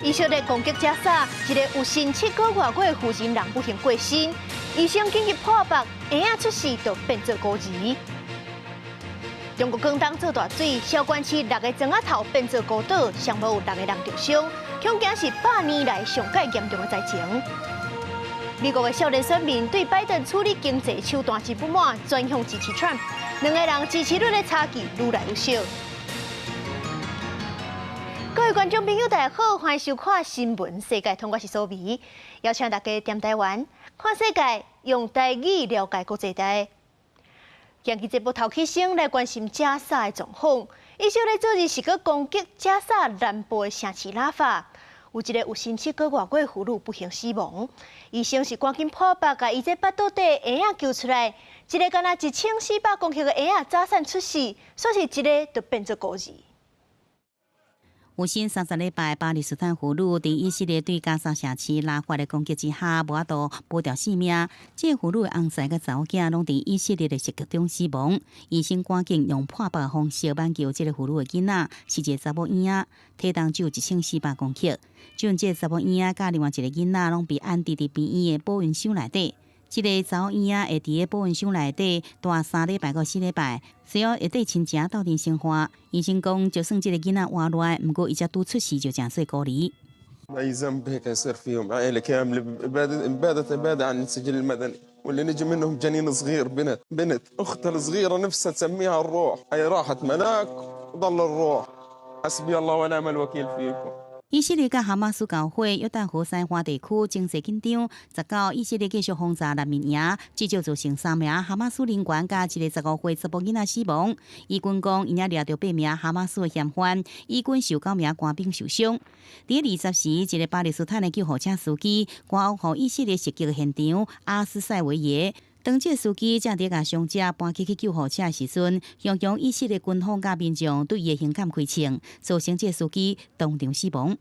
以色列攻擊加沙，一个有身七个外月婦人人不幸過身，醫生緊急破腹，嬰仔出世就變做孤兒。中國廣東做大水，蕭關市六个庄仔頭變做孤島，上無有六个人著傷，恐驚是100年來上蓋嚴重的災情。美國的少年選民對拜登處理經濟手段真不滿，轉向支持川普，兩个人支持率的差距愈來愈小。各位觀眾朋友，大家好，歡迎收看新聞世界通，我是蘇美，邀請大家踮台灣看世界，用台語了解國際大。今日節目頭起先來關心加沙的狀況。以色列昨日是閣攻擊加沙南部的城市拉法，有一個有身七個外月婦女不幸死亡。醫生是趕緊破腹，共伊這腹肚底嬰仔救出來，一个干焦1400公克的嬰仔早產出世，煞是一个就變做孤兒。有身30禮拜巴勒斯坦婦女佇以色列對加沙城市拉法的攻擊之下，無法度保著性命。這個婦女的翁婿佮查某囝攏佇以色列的襲擊中死亡。醫生趕緊用破腹方式挽救這個婦女的囡仔，是一個查某嬰仔，體重只有1400公克。這陣這個查某嬰仔佮另外一個囡仔攏被安置佇病院的保溫箱內底。這个查某嬰仔會佇个保溫箱內底蹛3禮拜到4禮拜，隨後會綴親情鬥陣生活。醫生講，就算這个囡仔活落來，毋過伊才拄出世就成做孤兒。 أي ذنب هيك يصير فيهم عائلة كاملة إبادة إبادة إبادة عن السجل المدني واللي نجي منهم جنين صغير بنت بنت أختها الصغيرة نفسها تسميها الروح هي راحت ملاك وضل الروح حسبي الله ونعم الوكيل فيكم. 以色列佮哈馬斯交火，約旦河西岸地區情勢緊張。19以色列繼續轟炸難民營，至少造成三名哈馬斯人員佮一個15歲查埔囡仔死亡。以軍講，𪜶掠著八名哈馬斯的嫌犯，以軍有九名官兵受傷。佇20時，一个巴勒斯坦的救護車司機趕往予以色列襲擊的現場阿斯塞維耶。當這个司機正佇共傷者搬起去救護車的時陣，雄雄以色列軍方佮民眾對伊的胸坎開槍，造成這个司機當場死亡。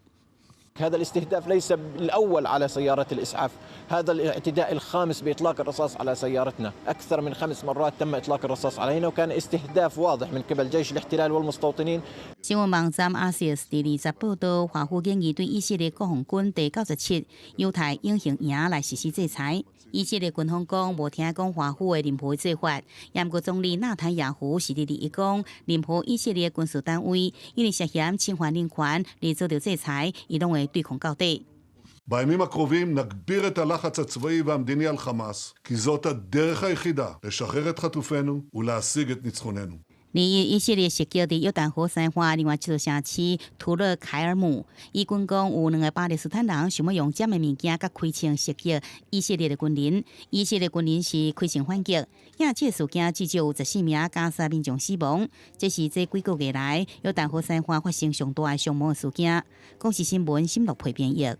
هذا الاستهداف ليس الأول على سيارة الإسعاف، هذا الاعتداء الخامس بإطلاق الرصاص على سيارتنا. أكثر من خمس مرات تم إطلاق الرصاص علينا وكان استهداف واضح من قبل جيش الاحتلال والمستوطنين. 新聞網站阿西斯佇20報道，華府建議對以色列國防軍第97猶太隱形營來實施制裁。以色列軍方講無聽講華府的任何做法，毋過總理納坦雅胡是佇21講，任何以色列軍事單位因為涉嫌侵犯人權而遭到制裁，伊攏會對抗到底。 בימים הקרובים נגביר את הלחץ הצבאי והמדיני על חמאס, כי זאת הדרך היחידה לשחרר את חטופינו ולהשיג את ניצחוננו. 21以色列襲擊佇約旦河西岸另外一座城市圖勒凱爾姆，以軍講有兩个巴勒斯坦人想欲用尖的物件佮開槍襲擊以色列的軍人，以色列軍人是開槍反擊，因這个事件至少有14名加沙民眾死亡，這是這幾個月來約旦河西岸發生上大的傷亡事件。公視新聞沈樂培編譯。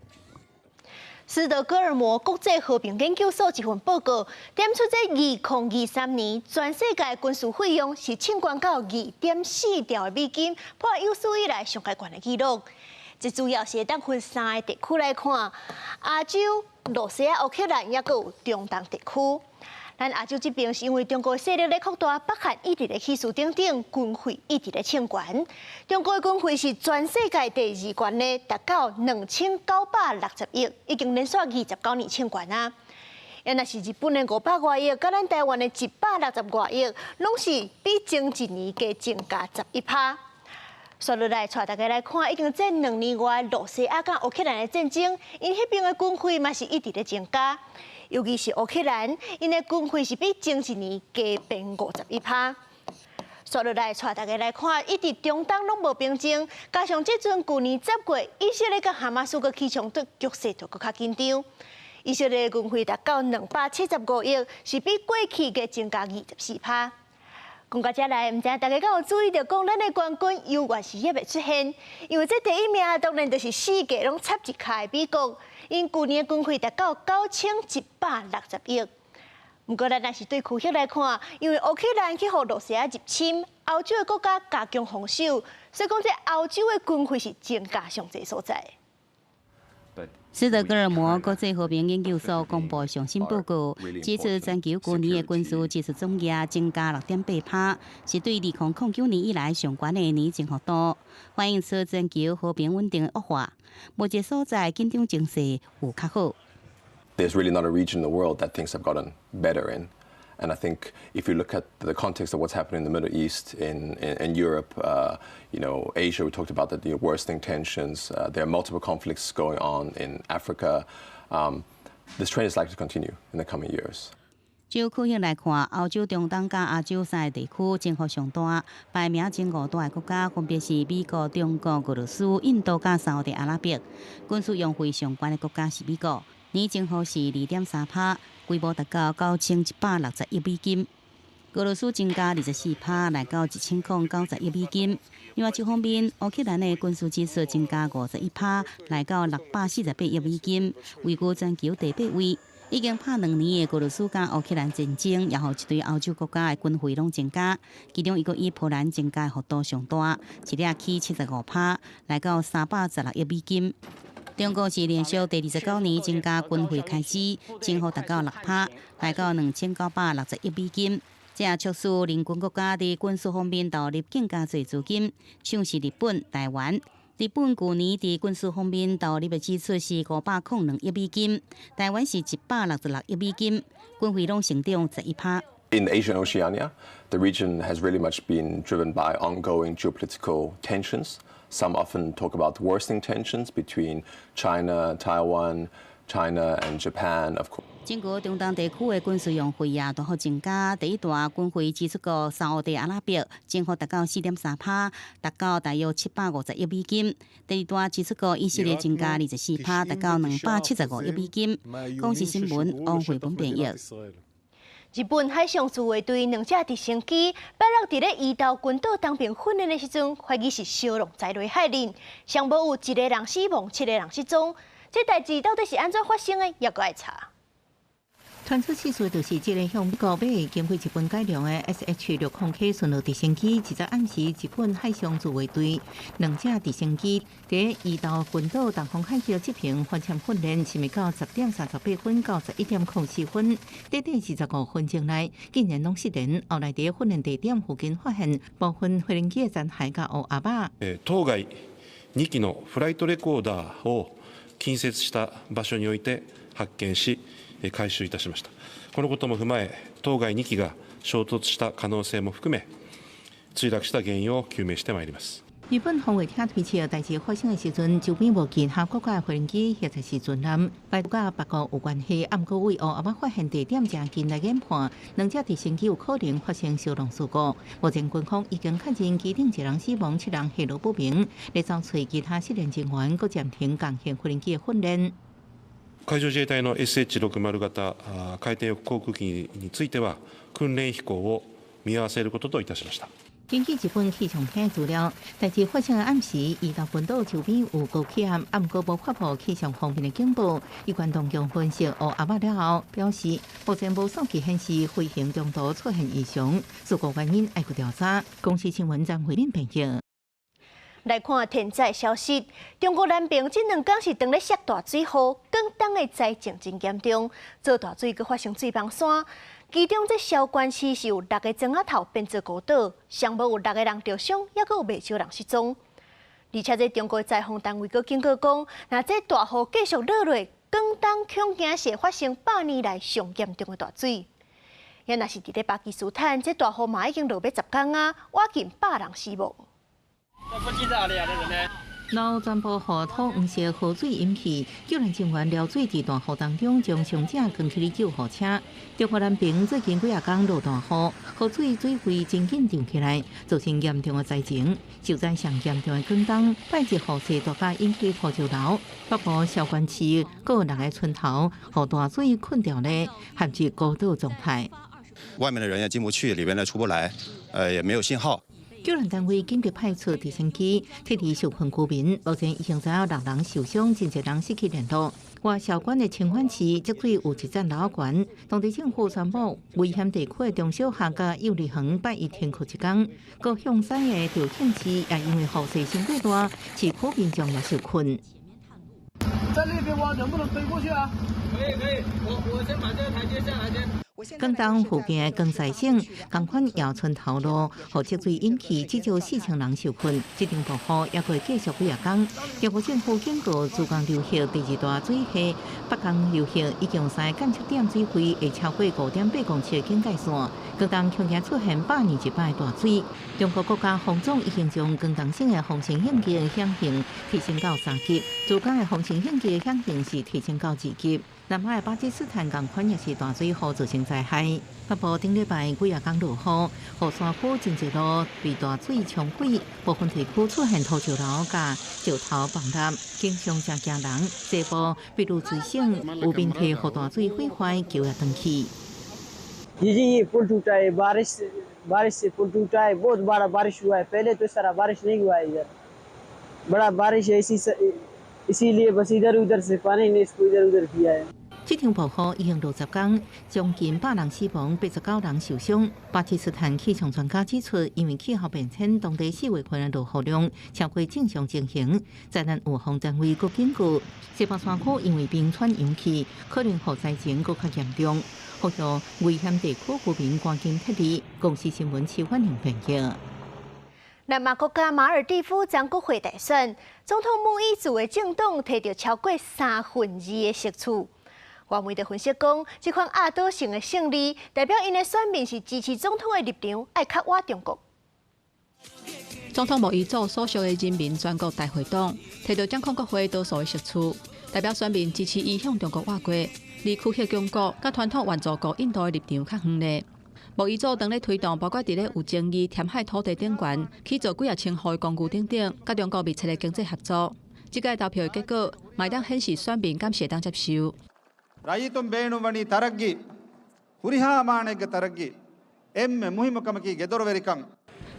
斯德哥爾摩國際和平研究所一份報告，點出這2023年全世界軍事費用是衝懸到2.4兆的美金，破有史以來上懸的紀錄。這主要是會當分三个地區來看，亞洲、露西亞、烏克蘭，抑閣有中東地區。咱亞洲這邊是因為中國勢力咧擴大，北韓一直咧起事等等，軍費一直咧衝懸。中國的軍費是全世界第二懸的，達到2960億，已經連續29年衝懸啊。若是日本的500外億，佮咱台灣的160外億，攏是比前一年加增加11趴。紲落來，帶大家來看，已經這2年外，露西亞佮烏克蘭的戰爭，𪜶彼邊的軍費嘛是一直咧增加。尤其是烏克蘭，𪜶的軍費是比前一年加變51趴。紲落來，帶大家來看，一直中東攏無平靜，加上這陣舊年10月，以色列佮哈馬斯閣起衝突，局勢就閣較緊張。以色列的軍費達到275億，是比過去加增加24趴。講到這來，毋知大家敢有注意著講，咱的冠軍猶原是猶未出現，因為這第一名當然就是四界攏插一跤的美國，𪜶舊年的軍費達到9160億。毋過咱若是對區域來看，因為烏克蘭去予露西亞入侵，歐洲的國家加強防守，所以講這歐洲的軍費是增加上濟所在。斯德哥爾摩國際和平研究所公布上新報告，指出全球舊年的軍事支出總額增加6.8%，是對2009年以來上懸的年增幅度，反映出全球和平穩定的惡化。無一個所在緊張情勢有較好。 There's really not a region in the world that things have gotten better in. And I think if you look at the context of what's happening in the Middle East, in Europe, Asia, we talked about the worsening tensions. There are multiple conflicts going on in Africa. This trend is likely to continue in the coming years. 就區域來看，歐洲、中東佮亞洲三个地區增幅上大，排名前五大的國家分別是美國、中國、俄羅斯、印度佮沙烏地阿拉伯。軍事用費上懸的國家是美國，年增幅是2.3%，規模達到9160億美金。俄羅斯增加24%，來到1090億美金。另外一方面，烏克蘭的軍事支出增加51%，來到648億美金，位居全球第八位。已經拍2年的俄羅斯佮烏克蘭戰爭，也予一堆歐洲國家的軍費攏增加，其中一個以波蘭增加幅度上大，一掠起75%，來到316億美金。中國是連續第29年增加軍費開支，增幅達到6%，來到2960億美金。這也促使鄰近國家佇軍事方面投入更加濟資金，像是日本、台灣。日本舊年佇軍事方面投入的支出是502億美金，台灣是166億美金，軍費攏成長11%。 In Asia and Oceania, the region has really much been driven by ongoing geopolitical tensions. Some often talk about worsening tensions between China, Taiwan, China and Japan, of course. 整個中東地區的軍事用費也大幅增加，第一大軍費支出國沙烏地阿拉伯增幅達到4.3%，達到大約750億美金。第二大支出國以色列增加24%，達到275億美金。公視新聞王慧文編譯。日本海上自衛隊兩架直升機，拜六佇咧伊豆群島東邊訓練的時陣，懷疑是燒挏栽落海裡，上無有一個人死亡，七個人失蹤。這代誌到底是按怎發生的，猶閣愛查。傳出事故就是這个向美國買經過日本改良的 SH-60K 巡邏直升機，一昨暗時日本海上自衛隊兩架直升機佇伊豆群島東方海域執行反潛訓練，是到10點38分到11點04分，短短25分鐘內，竟然攏失聯。後來佇訓練地點附近發現部分飛行機的殘骸佮烏鴉仔。当該2機のフライトレコーダーを近接した場所において発見し、回収いたしました。このことも踏まえ、当該2機が衝突した可能性も含め、墜落した原因を究明してまいります。日本防衛廳推測，代誌發生的時陣，周邊無其他國家的飛行機或者是船艦，排除佮別國有關係。毋過對烏鴉仔發現地點誠近來研判，兩架直升機有可能發生燒挏事故。目前軍方已經確認機頂一人死亡，七人下落不明，咧找揣其他失聯人員，閣暫停共型飛行機的訓練。海上自衛隊の SH60 型回転翼航空機については、訓練飛行を見合わせることといたしました。根據日本氣象廳資料，代誌發生的暗時，伊豆群島周邊有高氣壓，毋過無發布氣象方面的警報。有關當局分析烏鴉仔了後，表示目前無數據顯示飛行中途出現異常，事故原因愛閣調查。公視新聞張慧敏編譯。來看天災消息，中國南邊這兩工是當咧落大水雨，廣東的災情真嚴重，做大水閣發生水崩山。其中這韶關市是有六个庄仔頭變做孤島，上無有六个人著傷，猶閣有袂少人失蹤。而且這中國災防單位閣警告講，若這大雨繼續落落，廣東恐驚是會發生100年來上嚴重的大水。也若是佇咧巴基斯坦，這大雨嘛已經落欲10工啊，倚近100人死亡。路全部予土黃色河水淹去，救援人員撩水佇大雨當中將傷者扛起救護車。中國南邊最近幾仔工落大雨，河水水位真緊漲起來，造成嚴重的災情。受災上嚴重的廣東，拜日雨勢大甲引起土石流，北部韶關市閣有六个村頭予大水困牢咧，陷入孤島狀態。外面的人也進不去，裡邊的出不來，也沒有信號。救援單位緊急派出直升機撤離受困居民，目前已經知影六人受傷，真濟人失去聯絡。外韶關的清遠市積水有一層樓懸，當地政府宣布危險地區的中小學佮幼兒園拜一停課一工。高雄西的肇慶市也因為雨勢傷過大，市區民眾也受困。在那邊挖，能不能背過去啊？可以可以，我先把這個台階下來先。廣東附近的江西省仝款姚村頭路，雨積水引起至少4000人受困。這場暴雨猶閣會繼續幾仔工。中國政府警告，珠江流域第二大水系北江流域已經有三個監測點水位會超過5.8公尺的警戒線。廣東恐驚出現100年一擺的大水。中國國家防總已經將廣東省的防汛應急響應提升到3級，珠江的防汛應急響應是提升到2級。南海的巴基斯坦仝款也是大水雨造成災害。北部頂禮拜幾仔工落雨，雨山區真濟路被大水沖毀，部分地區出現土石流佮石頭崩塌，景象誠驚人。西部秘魯諸省有民宅予大水毀壞，橋也斷去。 जी जी ये पुल टूटा है, बारिश बारिश से पुल टूटा है। बहुत बड़ा बारिश हुआ है। पहले तो सारा बारिश नहीं हुआ है इधर। बड़ा बारिश है, इसी इसीलिए बस इधर उधर से पानी ने इसको इधर उधर किया है。這場暴雨已經60工，將近100人死亡，89人受傷。巴基斯坦氣象專家指出，因為氣候變遷，當地4月份的落雨量超過正常情形。災難預防單位閣警告，西北山區因為冰川融去，可能予災情閣較嚴重。呼籲危險地區居民趕緊撤離。公視新聞徐婉玲編譯。南亞國家馬爾地夫昨國會大選，總統穆伊茲的政黨提著超過2/3的席次。外媒就分析講，這款壓倒性的勝利，代表𪜶的選民是支持總統的立場，愛較倚中國。總統莫伊祖所屬的人民全國大會黨提著掌控國會多數的席次，代表選民支持伊向中國倚過，而區隔中國佮傳統援助國印度的立場較遠咧。莫伊祖當咧推動，包括佇咧有爭議填海土地頂懸，起造幾仔千戶的公寓等等，佮中國密切的經濟合作。這屆投票的結果，嘛會當顯示選民敢是會當接受。 රයිතුන් බේනුවනි තරග්ගි හුරිහා මානෙග්ග තරග්ගි එම්මෙ මුහිමකමකි ගෙදොරවෙරිකං。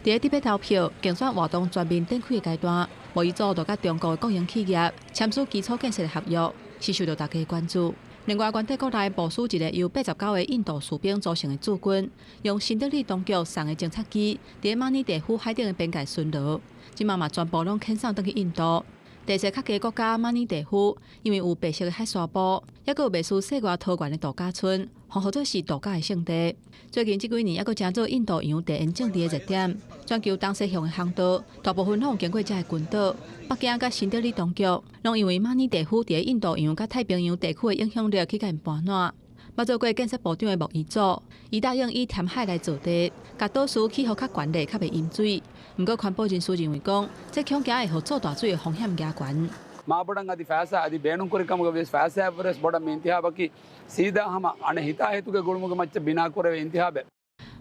佇咧特別投票競選活動全面展開的階段，莫伊祖就佮中國的國營企業簽署基礎建設的合約，是受著大家的關注。另外，原底國內部署一个由89個印度士兵組成的駐軍，用新德里當局送的偵察機，佇咧馬爾地夫海頂的邊界巡邏，這馬嘛全部攏遣送轉去印度。地勢較低國家馬爾地夫，因為有白色的海沙埔，猶閣有袂輸世外桃源的度假村，號做是度假的勝地。最近這幾年，猶閣成做印度洋地緣政治的熱點。全球東西向的航道，大部分攏有經過這个群島。北京佮新德里當局，攏因為馬爾地夫佇咧印度洋佮太平洋地區的影響力去共𪜶盤撋。捌做過建設部長的莫伊祖，伊答應以填海來造地，共島嶼起予較懸咧，較袂淹水。毋過，環保人士認為講，這恐驚會予做大水的風險加懸。 මාබොඩන් අදි ෆෑසා අදි බේනුම් ෆෑසා බොඩ ඉන්තිහාබකි සීදා හම අන හිතා හේතුගේ ගුළුමුග මච්ච බිනා කරවේ ඉන්තිහාබ。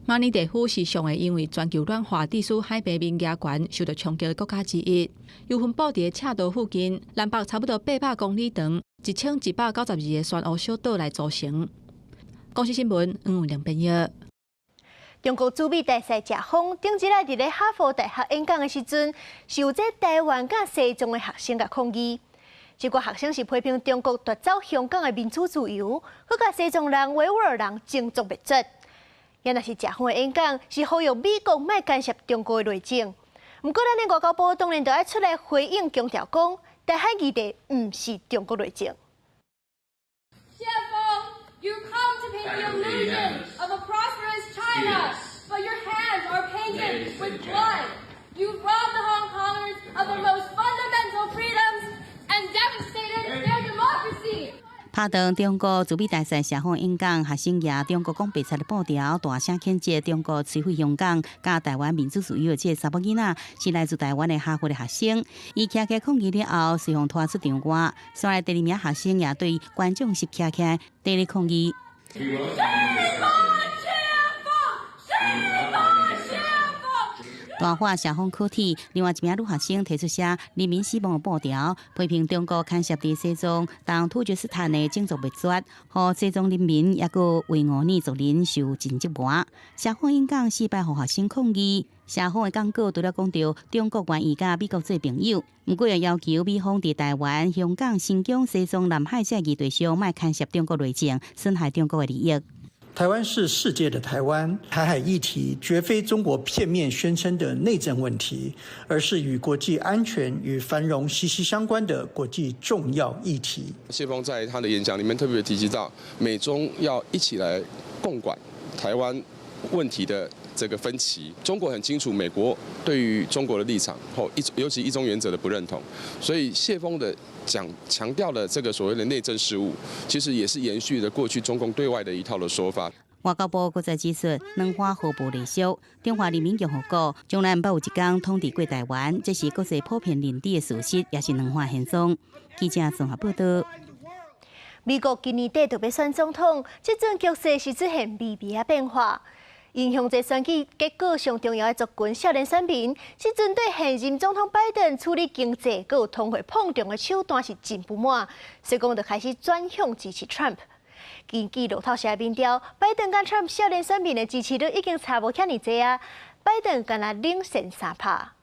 馬爾地夫是上會因為全球暖化致使海平面加懸受著衝擊的國家之一。由分布佇赤道附近，南北差不多800公里長，1192個漩渦小島來組成。公視新聞黃文玲編譯。中國駐美大使謝鋒頂日來佇咧哈佛大學演講的時陣，受這臺灣佮西藏的學生共抗議。這個學生是批評中國奪走香港的民主自由，閣共西藏人、維吾爾人種族滅絕。也若是謝鋒的演講，是呼籲美國莫干涉中國的內政。毋過，咱的外交部當然就愛出來回應，強調講，台海議題毋是中國內政。謝鋒，You come to paint the illusion of a prosperous China, but your hands are painted with blood. You robbed the Hong Kongers of their most fundamental freedoms and devastated their democracy. 拍斷中國駐美大使謝鋒演講，學生舉中國講白賊的布條，大聲譴責中國摧毀香港、佮臺灣民主自由的這个查某囡仔，是來自臺灣的哈佛的學生。伊徛起來抗議了後，隨予拖出場外。煞來第二名學生也對觀眾席徛起來，佇咧抗議。釋放謝鋒，釋放謝鋒。大喊謝鋒可鐵，另外一名女學生提出寫人民死亡的布條，批評中國牽涉佇西藏、東突厥斯坦的種族滅絕，予西藏人民抑閣維吾爾族人受盡折磨。謝鋒演講四擺予學生抗議，謝鋒的講稿除了講著中國願意佮美國做朋友，毋過也要求美方佇臺灣、香港、新疆、西藏、南海這議題上，莫牽涉中國內政，損害中國的利益。台灣是世界的台灣，台海議題絕非中國片面宣稱的內政問題，而是與國際安全與繁榮息息相關的國際重要議題。謝鋒在他的演講裡面特別提及到，美中要一起來共管台灣問題的這個分歧。中國很清楚美國對於中國的立場，或一尤其一中原則的不認同，所以謝鋒的講強調了這個所謂的內政事務，其實也是延續了過去中共對外的一套的說法。外交部閣再指出，兩岸毫無隸屬，中華人民共和國從來毋捌有一天統治過台灣，這是國際普遍認知的事實，也是兩岸現狀。記者綜合報道。美國今年底就欲選總統，這陣局勢是出現微微的變化。影響這選舉結果上重要的族群少年選民，這陣對現任總統拜登處理經濟閣有通貨膨脹的手段是真不滿，所以講就開始轉向支持 Trump。根據路透社的民調，拜登佮 Trump 少年選民的支持率已經差無遐爾濟啊，拜登干焦領先3趴。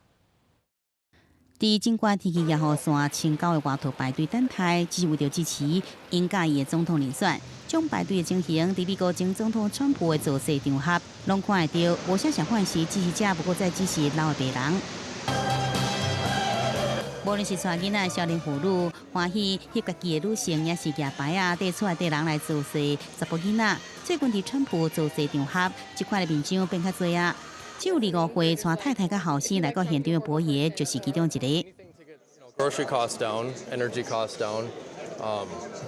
佇整個天氣予雨傘穿厚的外套排隊等待，只是為著支持𪜶佮意的總統人選。這種排隊的情形，佇美國前總統川普的造勢場合，攏看會著。無啥相反是支持者，無閣再只是老的白人。無論是帶囡仔的少年婦女，歡喜翕家己的女性，抑是舉牌仔綴厝內底人來造勢，查埔囡仔。最近佇川普造勢場合，這款的面相變較濟啊。只有25歲帶太太佮後生來到現場的博爺，就是其中一個。 Grocery costs down, energy costs down.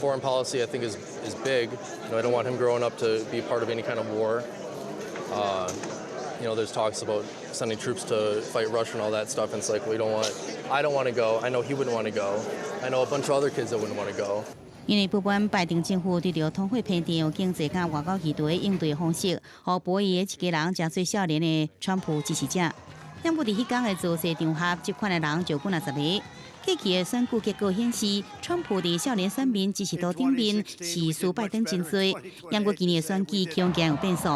Foreign policy, I think, is big. I don't want him growing up to be part of any kind of war. There's talks about sending troops to fight Russia and all that stuff, and it's like we don't want. I don't want to go. I know he wouldn't want to go. I know a bunch of other kids that wouldn't want to go. 因為不滿拜登政府對著通貨膨脹、經濟佮外交議題應對方式，予博爺一家人成做少年的川普支持者。毋過佇彼工的造勢場合，這款的人就幾若十个。過去的選舉結果顯示，川普佇少年選民支持度頂面是輸拜登真濟。毋過今年的選舉恐驚有變數，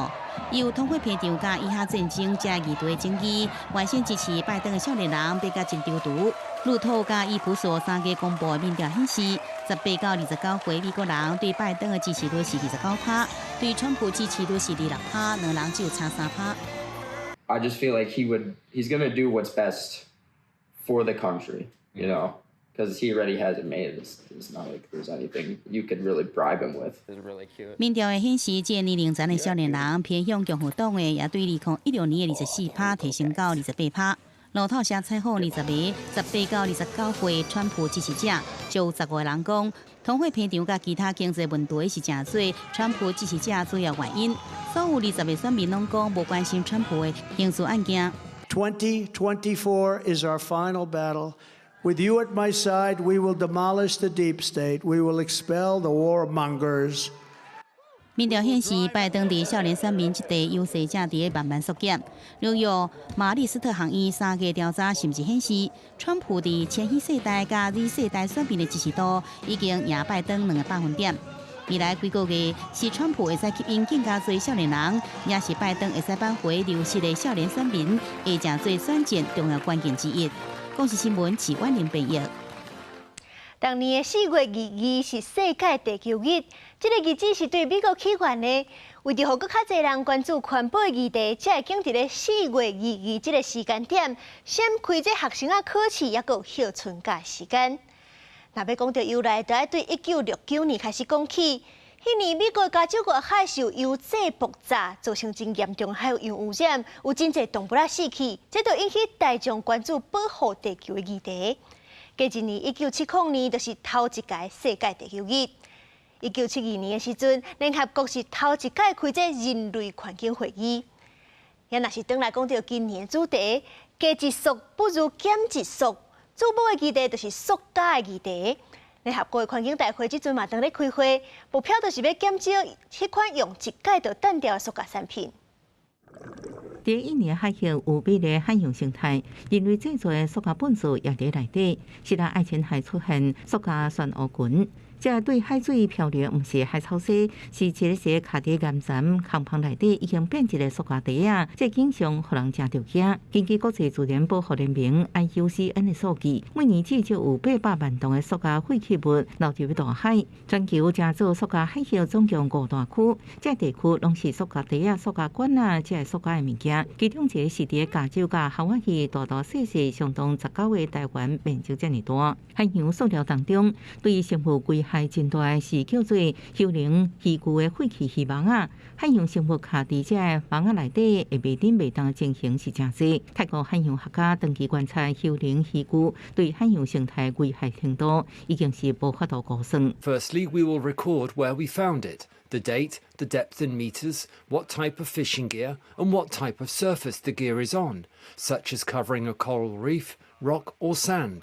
由通貨膨脹佮以哈戰爭這議題爭議，原先支持拜登的少年人變甲真躊躇。路透佮益普索三家公布的民調顯示，18到29歲美國人對拜登的支持率是29趴，對川普支持率是26趴，兩人只有差3趴。 I just feel like he's gonna do what's best for the country, because he already has it made. It's not like there's anything you could really bribe him with. It's really cute. 民調會顯示，這個年齡層的少年人偏向共和黨的，也對2016年的24趴提升到28趴。路透社採訪20個18到29歲川普支持者，就有15個人講，通貨膨脹佮其他經濟問題是成做川普支持者主要原因。所有20個選民攏講無關心川普的刑事案件。 2024 is our final battle. With you at my side, we will demolish the deep state. We will expel the warmongers. 民調顯示，拜登佇少年選民這塊優勢正佇咧慢慢縮減。紐約馬利斯特學院三家調查甚至顯示，川普佇千禧世代佮 Z 世代選民的支持度已經贏拜登2個百分點。未來幾個月是川普會使吸引更加濟少年人，抑是拜登會使挽回流失的少年選民，會成做選戰重要關鍵之一。公視新聞齊婉玲編譯。逐年的4月22是世界地球日，這个日子是對美國起源的。為著予閣較濟人關注環保議題，才會揀佇咧4月22這个時間點，閃開這學生仔考試，抑閣有歇春假時間。若欲講著由來，就愛對1969年開始講起。彼年美國加州外海受油劑爆炸，造成真嚴重海洋污染，有真濟動物仔死去，這就引起大眾關注保護地球的議題。過一年，1970年，就是頭一屆世界地球日。1972年的時陣，聯合國是頭一屆開這人類環境會議。也若是轉來講著今年的主題，加一塑不如減一塑，主母的議題就是塑膠的議題。聯合國的環境大會這陣嘛當咧開會，目標就是欲減少彼款用一擺就擲掉的塑膠產品。佇印尼海域有美麗海洋生態，人類製造的塑膠糞埽也佇內底，是來愛琴海出現塑膠漩渦群。這對海水漂流，毋是海草沙，是一个个卡佇岩層空縫內底已經變一个塑膠袋仔。這景象予人誠著驚。根據國際自然保護聯盟 IUCN 的數據，每年至少有800萬噸的塑膠廢棄物流入大海。全球成做塑膠海域總共五大區，這地區攏是塑膠袋仔、塑膠管仔，這塑膠的物件。其中一个是佇加州佮夏威夷，大大細細相當19個台灣面積遮爾大。海洋塑料當中，對生物危害真大的是叫做幽靈漁具的廢棄漁網仔。海洋生物卡佇這網仔內底會袂振袂動的情形是誠濟。泰國海洋學家長期觀察幽靈漁具對海洋生態危害程度，已經是無法度估算。 Firstly, we will record where we found it, the date, the depth in meters, what type of fishing gear, and what type of surface the gear is on, such as covering a coral reef, rock or sand.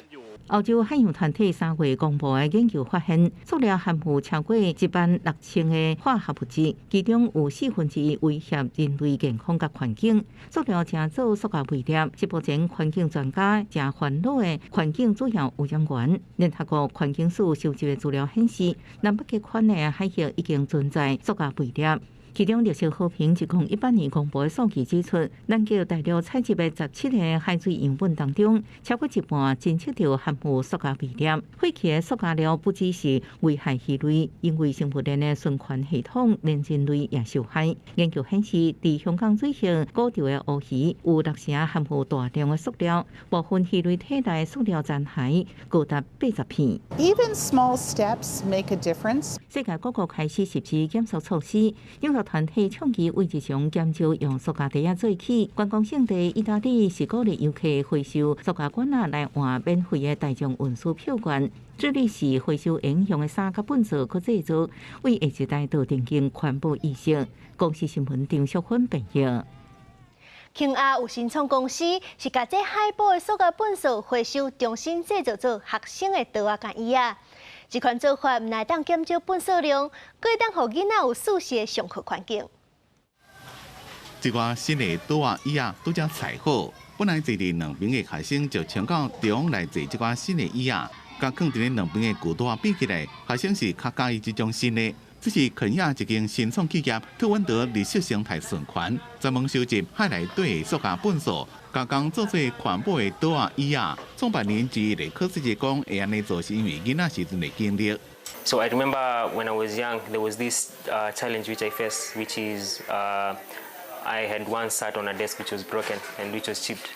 歐洲海洋團體3月公布的研究發現，塑料含有超過16,000個化學物質，其中有1/4威脅人類健康佮環境。塑料成做塑膠微粒，是目前環境專家誠煩惱的環境主要污染源。聯合國環境署收集的資料顯示，南北極圈的海域已經存在塑膠微粒。其中，綠色和平2018年公布的數據指出，南極大陸採集的17個海水樣本當中，超過一半偵測著含有塑膠微粒。廢棄的塑膠料不只是危害魚類，因為生物鏈的循環系統，連人類也受害。研究顯示，佇香港水域捕著的烏魚有六成含有大量的塑料，部分魚類體內塑料殘骸高達80片。 Even small steps make a difference. 世界各國開始實施減塑措施，英國團體倡議為日常減少用塑膠袋仔做起。觀光勝地意大利是鼓勵遊客回收塑膠管仔來換免費的大眾運輸票券。智利是回收應用的衫佮糞掃去製作，為下一代奠定環保意識。公視新聞張淑芬編譯。肯亞有新創公司是共這海埔的塑膠糞掃回收重新製造做學生的桌仔佮椅仔。這款做法毋但當減少糞掃量，閣會當予囡仔有舒適的上課環境。這寡新的桌仔椅仔拄才裁好，本來坐佇兩邊的學生就衝到中央來坐這寡新的椅仔，佮囥佇咧兩邊的舊桌仔比起來，學生是較佮意這種新的。這是肯亞一間新創企業特溫德綠色生態循環，專門收集海內底的塑膠糞掃，加工做做環保的桌仔椅仔。創辦人之一的柯世杰講，會按呢做是因為囡仔時陣的經歷。 So I remember when I was young, there was this challenge which I faced, which is I had once sat on a desk which was broken and which was chipped.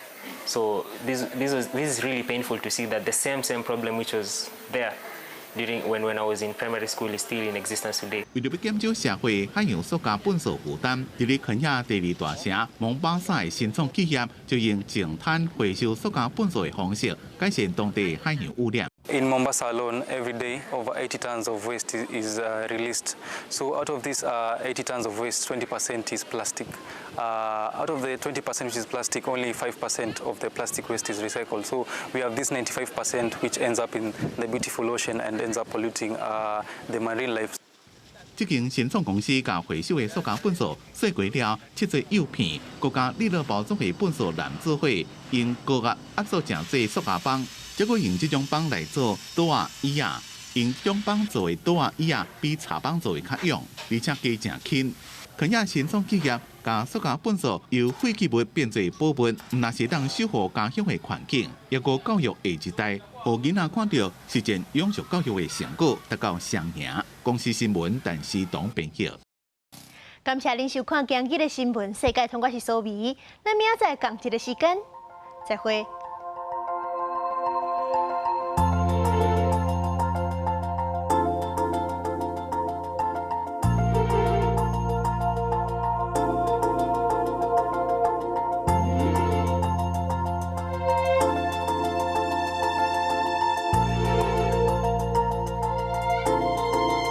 So this is really painful to see that the same problem which was there during when I was in primary school is still in existence today. 為著欲減少社會海洋塑膠糞掃負擔，佇咧肯亞第二大城蒙巴薩的新創企業就用淨灘回收塑膠糞掃的方式，改善當地海洋污染。 In Mombasa alone, every day over 80 tons of waste is released. So out of this 80 tons of waste, 20% is plastic. Out of the 20% which is plastic, only 5% of the plastic waste is recycled. So we have this 95% which ends up in the beautiful ocean and ends up polluting the marine life. 這間新創公司共回收的塑膠糞掃細過了，切做幼片，閣佮利樂包裝的糞掃攬做伙，用高壓壓縮成做塑膠棒，結果用這種棒來做桌仔椅仔，用這種棒做的桌仔椅仔比柴棒做的較軟，而且加誠輕。肯亞新創企業共塑膠糞掃由廢棄物變做寶物，毋但是當守護家鄉的環境，抑閣教育下一代，予囡仔看著實踐永續教育的成果，達到雙贏。公視新聞陳思東編譯。感謝您收看今日的新聞世界通，我是蘇美，咱明仔載仝一个時間，再會。